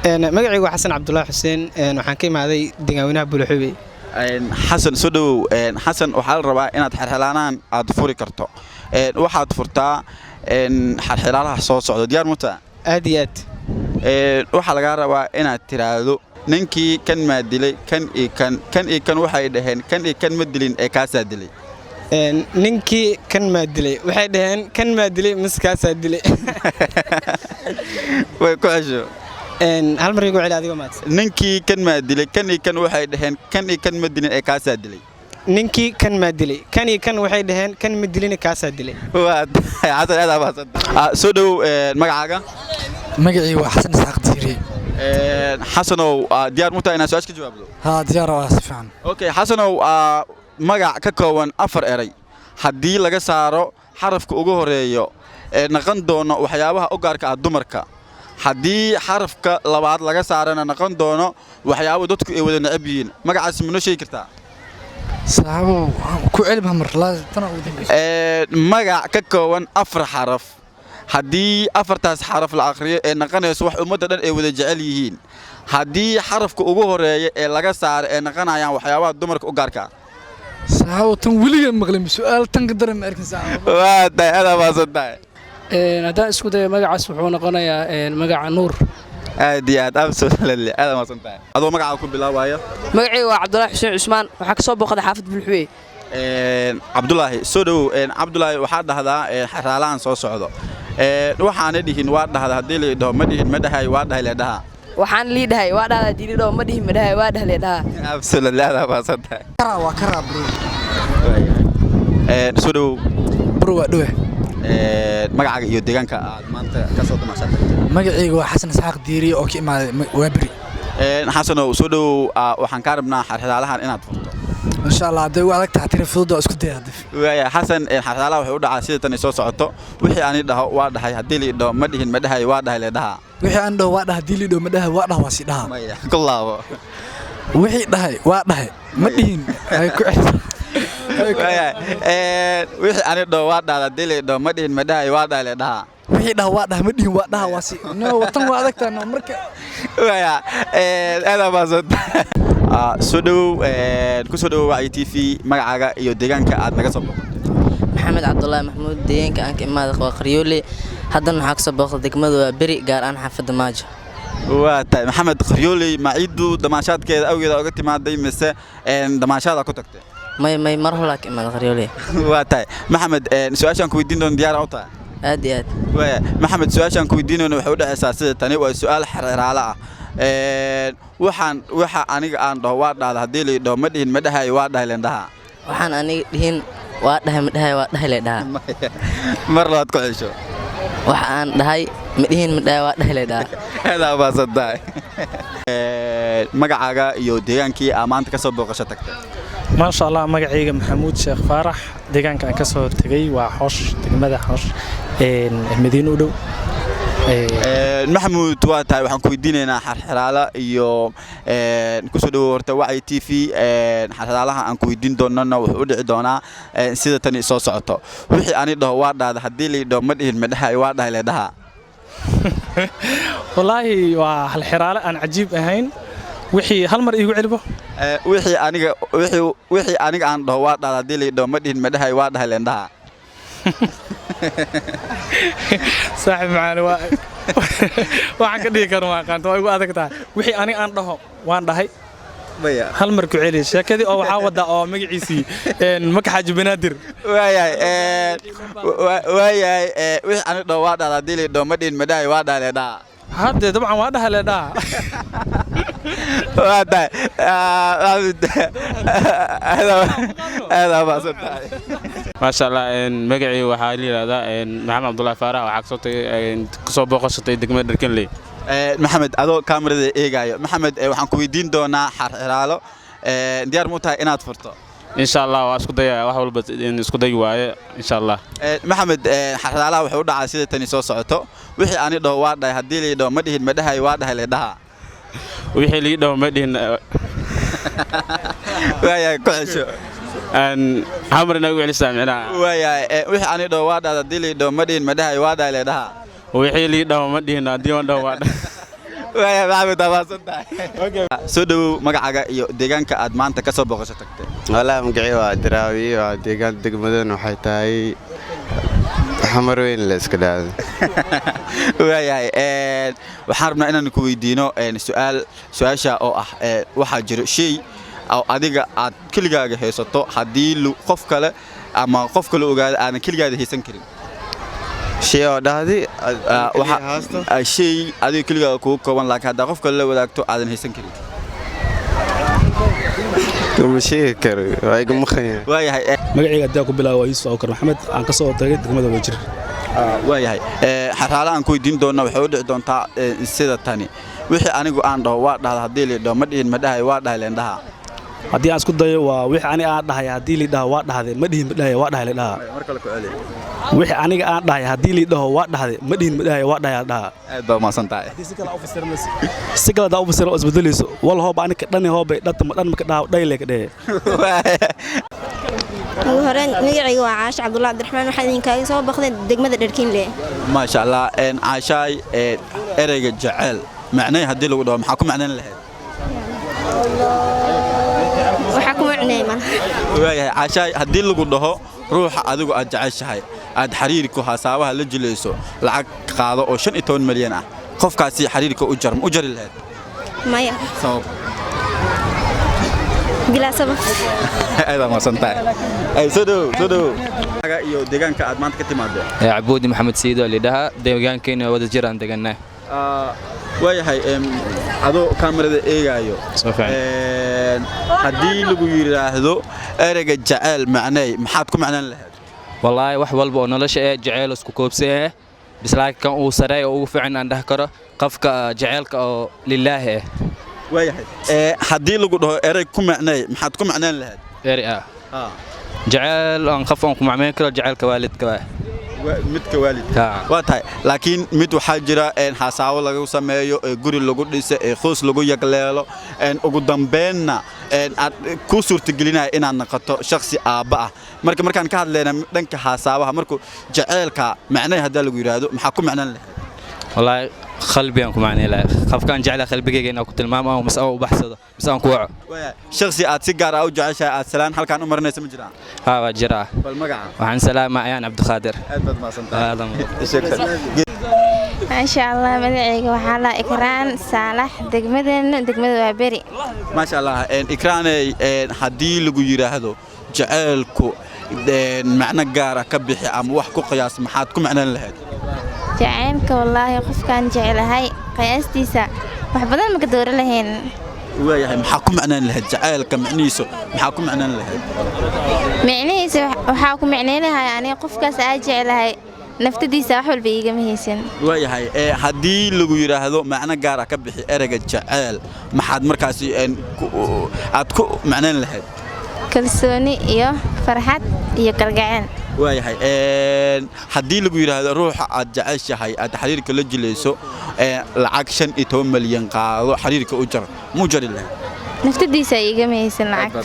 Magacaygu waa Xasan Cabdulaahi Xuseen. Waxaan ka imaaday deegaanweynaha Buulaxubey. Xasan, soo dhowow. Xasan, waxaa la rabaa inaad xerxelaanahan aad furi karto. Waxaad furtaa xerxelaalaha soo socda. Diyaar muta? Aad iyo aad. Waxaa lagaa rabaa inaad tiraahdo: ninkii kan maa dilay, kan iyo kan, kan iyo kan waxay dhaheen kan iyo kan ma dilin ee kaasaa dilay. Ninkii kan maa dilay, waxay dhaheen kan maa dilay mise kaasaa dilay. Way ku cesho. Hal mar igu celi adigoo mahadsan. Ninkii kan maa dilay, kan iyo kan waxay dhaheen kan iyo kan ma dilin ee kaasaa dilay. Ninkii kan maa dilay, kan iyo kan waxay dhaheen kan ma dilin, kaasaa dilay. Waa Xasan, aad aa mahadsan. Soo dhowow. Magacaaga? Magacii waa Xasan Isxaaq Diiri. Xasanow, diyaar mu tahay inaad su-aasha ka jawaabdo? Haa, diyaar waa, si fiican. Okay, Xasanow, magac ka kooban afar eray, haddii laga saaro xarafka ugu horeeyo ee naqon doono waxyaabaha u gaarka ah dumarka, haddii xarafka labaad laga saarana naqon doono waxyaabo dadku ay wada necab yihiin, magacaas ma noo sheegi kartaa? Saaxiibow, ku celi mar tana ugu dambeysa. Magac ka kooban afar xaraf, haddii afartaas xaraf la akhriyo ee naqanayso wax ummadda dhan ay wada jecel yihiin, haddii xarafka ugu horeeya ee laga saaro ee naqanayaan waxyaabaha dumarka u gaarka ah. Saaxiibow, tan weliga maqlin, su'aal tan ka daran ma arkin, saaxiibow. Waa tahay, aad mahadsan tahay. Haddaan isku dayo, magacaas wuxuu noqonayaa magaca Nuur. Aad iyo aad, absolutely, aad mahadsan tahay. Adoo magacaa ku bilaabaya? Magacayga waa Cabdulaahi Xuseen Cusmaan. Waxaa ka soo booqday xaafad Bulxuwe. Cabdulaahi, soo dhowow. Cabdulaahi, waxaad dhahdaa xeraalahan soo socdo: waxaana dhihin waa dhahda haddii la dhaho, ma dhihin ma dhahay, waa dhahay le dhahaa. Waxaan lii dhahay waa dhahdaa diilidho, ma dhihin ma dhahay, waa dhahle dhahaa. Absolutely, aad mahadsan tahay. Waa karaa, bro. Soo dhowow. Bro, waa dhowe. Magacaaga iyo deegaanka aad maanta ka soo damashatay? Magacayga waa Xasan Isxaaq Diiri oo ka imaaday Waaberi. Xasanow, soo dhowow. Waxaan kaa rabnaa xerxeraalahan inaad furto. Insha Allah, hadday u adag tahay tiri fudud waa isku daya hadda. Waaya Xasan, xerxeraalaha waxay u dhacaa sida tan soo socoto: wixii aan dhaho waa dhahay haddii la dhaho, ma dhihin ma dhahay, waa dhahay le dhahaa. Wixii aan dhaho waa dhahay haddii la dhaho, ma dhahay, waa dhaha, waa sii dhahaa. Maya, ku laabo. Wixii dhahay waa dhahay, ma dhihin, ay ku celi. Waaya, wixii aan dhaho waa dhahda haddii la dhaho, ma dhihin ma dhahay, waa dhahay le dhahaa. Wixii dhaha waa dhahay, ma dhihin, waa dhaha, waa sii no watan, waa adag tahay no marka. Waaya, aad aa mahadsan. Soo dhowow, ku soo dhowow Wacyi TV. Magacaaga iyo deegaanka aad naga soo booqatay? Maxamed Cabdulaahi Maxamuud. Deegaanka aan ka imaaday waa Qaryoole. Haddana waxaa kasoo booqday degmada waa Beri, gaar ahaan xaafadda Maajo. Waa tahay Maxamed, Qaryooley ma ciiddu damaashaadkeeda awgeeda oga timaaday mise damaashaada ku tagtay? May, may, mar horaa ka imaaday Qaryoole. Waa tahay Maxamed, su-aashaan ku weydiin doono diyaar u tahay? Aad iyo aad. Waaya Maxamed, su-aashaan ku weydiin doono waxay u dhexaysaa sida tani. Waa su-aal xeraale ah. Waxaan waxa aniga aan dhaho waa dhahda haddii la dhaho, ma dhihin ma dhahay, waa dhahay leen dhahaa. Waxaan aniga dhihin waa dhahay, ma dhahay, waa dhahay le dhahaa. Mar labaad ku cesho. Waxa aan dhahay ma dhihin, ma dhahay, waa dhahay le dhahaa. Aad aa mahadsan tahay. Magacaaga iyo deegaankii aa maanta ka soo booqasho tagtay? Maasha Allah, magacayga Maxamuud Sheekh Faarax. Deegaanka aan ka soo tegay waa Xoosh, degmada Xoosh, Madiino u dhow. Maxamuud, waa tahay, waxaan ku weydiinaynaa xarxiraala iyo kusoo dhawow horta Wacyi TV. Xarxiraalaha aan ku weydiin doonana wuxuu u dhici doonaa sida tani soo socoto: wixii ani dhaho waa dhahda haddii la dhaho, ma dhihin ma dhahay, waa dhahay le dhahaa. Wallaahi waa halxiraale aan cajiib ahayn. Wixii hal mar iigu celibo. Wixii aniga wixii aniga aan dhaho waa dhahda haddii la dhaho, ma dhihin ma dhahay, waa dhahay leen dhahaa. Saaxib macaani, waa waxaan ka dhihi karo ma aqaanto, waa igu adag tahay. Wixii aniga aan dhaho waan dhahay. Maya. Hal mar ku celi sheekadii oo waxaa wadaa oo magaciisii Makaxaaji Banaadir. Waayahay, waayahay, wixii aniga dhaho waa dhahda haddii la dhaho, ma dhihin ma dhahay, waa dhahay leen dhahaa. Haddee dabcan waa dhahay lee dhaha. Waa tahay, aad aa mahadsan tahay. Maasha Allah, magacii waxaa la yidhahdaa Maxamed Cabdullaahi Faarax. Waxaa kasoo tagay, kasoo booqashatay degmada Dharkenley. Maxamed, adoo kaamirada eegaayo, Maxamed, waxaan ku weydiin doonaa xarxiraalo. Diyaar mu tahay inaad furto? Insha Allah, waa isku daya, wax walba isku day waaye, insha Allah. Maxamed, xarxiraalaha wuxuu u dhacaa sida tani soo socoto: wixii ani dhaho waa dhahay haddii la dhaho, ma dhihin ma dhahay, waa dhahay le dhahaa. Wixii lii dhaho ma dhihin. Waayahay, ku cesho. Hamar inagu celisaa micnaha. Waayahay, wixii ani dhaho waa dhahda haddii la dhaho, ma dhihin ma dhahay, waa dhahay le dhahaa. Wixii lii dhaho ma dhihin haddii waan dhaho waa dhahay. Waaya Maxamed, waa mahadsan tahay. Soo dhawow, magacaaga iyo deegaanka aad maanta ka soo booqasho tagtay. Walahi magacii waa Diraawi, waa deegaan degmadan waxay tahay Xamar Weyn la iska dhahdo. Waayahay, waxaan rabnaa inaan ku weydiino su'aal, su'aasha oo ah waxaa jiro shay oo adiga aad keligaaga haysato, haddii qof kale ama qof kale ogaado aadan keligaada haysan karin. Shay oo dhahdi Shay adiga keligaaga kugu kooban, laakiin haddaa qof kale la wadaagto aadan haysan karin. Ma sheegi karo, waa iga maqan yahay. Waayahay. Magacayga haddii aan ku bilaabo waa Yuusuf Abubakar Maxamed, aan ka soo tagay degmada Wajir. Waayahay, xaraale aan ku weydiin doona waxay u dhici doontaa sida tani: wixii anigu aan dhaho waa dhahda, haddii la dhaho ma dhihin ma dhahay, waa dhahay leendhaha. Haddii aan isku dayo waa wixii aniga aan dhahay haddii la dhaho waa dhahde, ma dhihin ma dhahay, waa dhahay la dhaha. Mar kale ku celi. Wixii aniga aan dhahay haddii la dhaho waa dhahde, ma dhihin ma dhahay, waa dhahay la dhaha. Aad baa umahadsan tahay. Si kale hadaa u fasiro oo isbedelayso wal hooba aniga dhani hoobay dhata ma dhan ma ka dhaha dhayle ka dhehe. Ugu horreyn magacayga waa Caasha Cabdullahi Cabdiraxmaan, waxaan idinkaaga soo baqday degmada Dharkiinle. Maasha Allah. Caashaay, ereyga jecel macnay haddii lagu dhaho maxaa ku macnayn lahayd? Waxaa ku macneey mal. Waayahay Caashaay, haddii lagu dhaho ruuxa adigu aad jeceshahay aad xiriirku hasaabaha la jilayso lacag qaado oo 15 malyan ah, qofkaasi xiriirka u jar, ma u jari lahayd? Maya. Sabab? Bilaa sabab. Aad baa mahadsan tahay. Ay, soo dhow, soo dhow, iyo deegaanka aad maanta ka timaado. Cabuudi Maxamed Siido lidhaha, deegaankeena wada jiraan deganaa. Waayahay, adoo kaamirada eegaayo, haddii lagu yidhaahdo ereyga jaceyl macnay, maxaad ku macnayn lahayd? Wallaahi wax walba oo nolosha ee jaceyl isku koobsan eh, bis laakiin kan uu sareeyo oo ugu fiican aan dheh karo qofka jaceylka oo lilaahi ah. Waayahay, haddii lagu dhaho erey ku macnay, maxaad ku macnayn lahayd? Erey ah jaceyl aan qof aan ku macmeyn karo, jaceylka waalidka waa. Midka waalidka waa tahay, laakiin mid waxaa jira xasaawo lagu sameeyo, ee guri lagu dhiso, ee qoys lagu yagleelo, ugu dambeynna aad ku suurtagelinaya inaad noqoto shakhsi aabba ah. Marka markaan ka hadlayna dhanka xasaabaha, markuu jaceylka macnaha haddaa lagu yidhaahdo, maxaa ku macnan lahayd? Wallaahi qalbigaan ku macnay lahay qofkaan jeclaa, qalbigayga inaan ku tilmaamo mise aan u baxsado mise aan ku waco. Shakhsi aad si gaar ah u jeceshahay aad salaan halkaan u marinaysa ma jiraan? Haa, waa jiraa. Bal magaca. Waxaan salaamaa Ayaan Cabdiqaadir. Aad baad mahadsantahay. Maasha Allah, magacayga waxaa la Ikraan Saalax, degmadeena degmada waa Beri. Maasha Allah. Ikraaney, haddii lagu yidhaahdo jaceylku macno gaara ka bixi ama wax ku qiyaas, maxaad ku macnan lahayd? Jacaylka wallaahi qofkaan jecelahay qiyaastiisa wax badan ma ka dooro lahayn. Waayahay, maxaa ku macnaan lahayd jacaylka macnihiisa, maxaa ku macnaan lahayd? Micnihiisa waxaa ku micnaynahay aniga qofkaas aa jecelahay naftadiisa wax walba iigama haysan. Waayahay, haddii lagu yidhaahdo macno gaara ka bixi ereyga jacayl, maxaad markaasi aad ku macnayn lahayd? Kalsooni iyo farxad iyo kalgacayl. Waayahay, haddii lagu yidhaahdo ruuxa aad jeceshahay aad xiriirka la jilayso lacag 15 malyan qaado, xiriirka u jar, muu jari lahayd? Naftadiisa iigama haysan lacag.